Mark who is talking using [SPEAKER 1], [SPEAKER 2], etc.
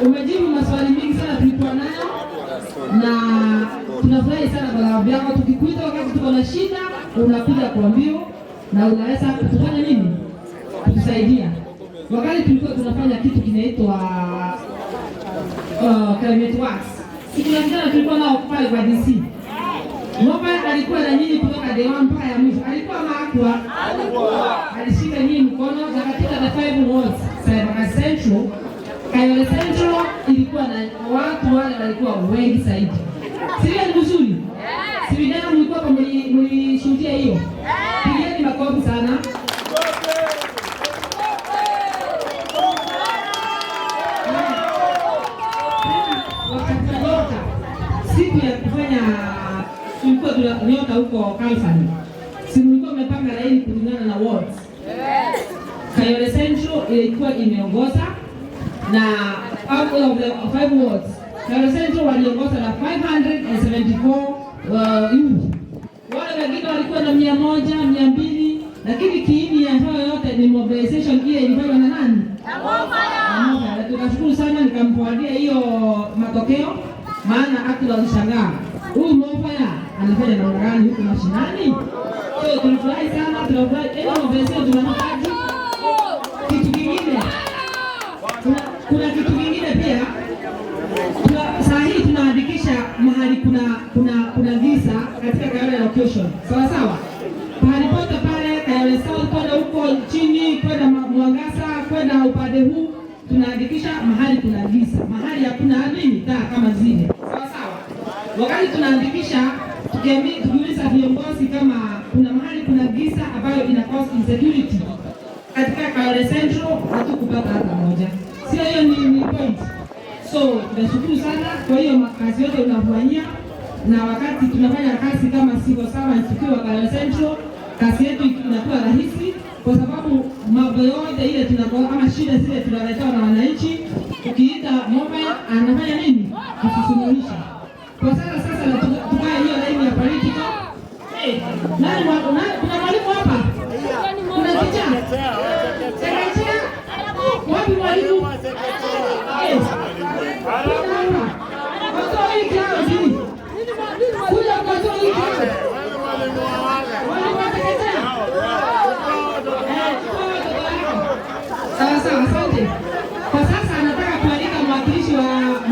[SPEAKER 1] Umejibu maswali mingi sana tulikuwa nayo na tunafurahi sana kwa sababu yako. Tukikuita wakati tuko na shida, unakuja kwa mbio na unaweza kutufanya nini, kutusaidia. Wakati tulikuwa tunafanya kitu kinaitwa climate works, si kuna vijana tulikuwa nao pale kwa DC. Mobile alikuwa na nyinyi kutoka day one mpaka ya mwisho. Alikuwa ama hakuwa? Alishika nyinyi mkono na katika the five wards, Embakasi Central, Kayole Central ilikuwa na watu wale walikuwa wengi zaidi. Sivyo ni mzuri? Si vijana mlikuwa hapa mlishuhudia hiyo? Pigeni makofi sana. Tena wakati nyota siku ya kufanya tulikuwa tuna nyota huko Calvary. Si mlikuwa mmepanga laini kulingana na wards. Kayole Central ilikuwa imeongoza na out of the five wards, Kayole Central waliongoza na 574 youth. Wale wengine walikuwa na 100, 200, lakini kiini ya hayo yote ni mobilization ile ilifanywa na nani? Na Mobile. Na tukashukuru sana, nikamforwardia hiyo matokeo, maana actually walishangaa huyu Mobile anafanya namna gani huku mashinani. So tulifurahi sana, tunafurahi ile mobilization tunahitaji. Kitu kingine, kuna kitu kingine pia saa hii tunaandikisha mahali kuna giza katika Kayole location, sawa sawa, pahali pote pale Kayole South kwenda huko chini kwenda Mwangaza kwenda upande huu tunaandikisha mahali kuna giza, mahali hakuna nini taa kama zile, sawa sawa. Wakati tunaandikisha tukiuliza viongozi kama kuna mahali kuna giza ambayo ina cause insecurity katika Kayole Central, hatukupata hata moja. Sio hiyo ni point. So tunashukuru sana kwa hiyo kazi yote unafanyia, na wakati tunafanya kazi kama civil servants tukiwa Kayole Central, kazi yetu inakuwa rahisi kwa sababu mambo yote ile tunakuwa ama shida zile tunaletewa na wananchi, ukiita mobile anafanya nini?